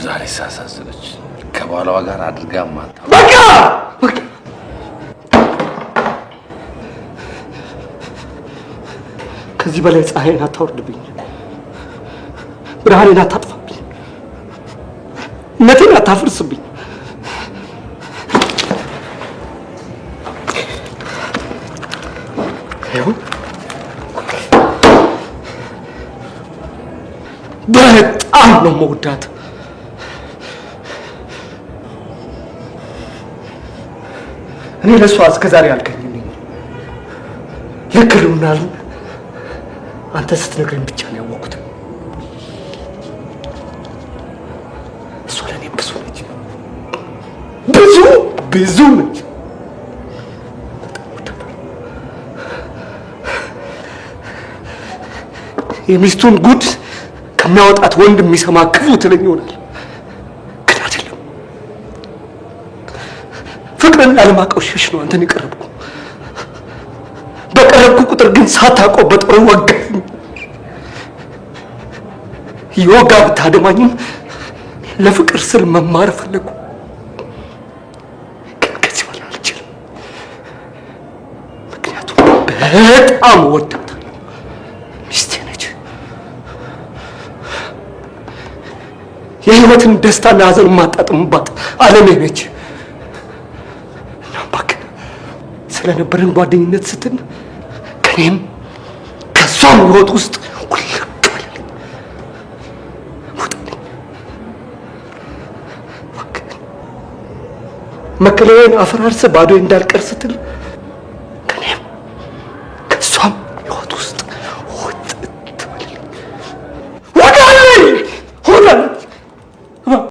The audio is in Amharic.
ዛሬ ሳሳዝነች ከባሏ ጋር አድርጋ ማታ። በቃ በቃ። ከዚህ በላይ ፀሐይን አታወርድብኝ፣ ብርሃኔን አታጥፋብኝ፣ እምነቴን አታፍርስብኝ። ይኸው በጣም ነው መውዳት። እኔ ለእሷ እስከ ዛሬ አልገኝም። ልክ ልሆናል አንተ ስትነግረኝ ብቻ ነው ያወቅኩት። እሷ ለእኔ ብዙ ነች፣ ብዙ ብዙ ነች። በጣም እወዳታለሁ። የሚስቱን ጉድ ከሚያወጣት ወንድ የሚሰማ ክፉ ትለኝ ይሆናል፣ ግን አይደለም። ፍቅርን ላለማቆሸሽ ነው አንተን የቀረብኩ። በቀረብኩ ቁጥር ግን ሳታውቀው በጦር ወጋኝ። የወጋ ብታደማኝም ለፍቅር ስል መማር ፈለጉ፣ ግን ከዚህ በላይ አልችልም። ምክንያቱም በጣም እወዳታለሁ። ሚስቴ ነች። የህይወትን ደስታና ሐዘን የማጣጥምባት ዓለሜ ነች። እና እባክህ ስለነበረን ጓደኝነት ስትል ከኔም ከእሷም ህይወት ውስጥ ውልቅ በልልኝ፣ ውጣልኝ እባክህ። መከለያዬን አፈራርሰህ ባዶ እንዳልቀር ስትል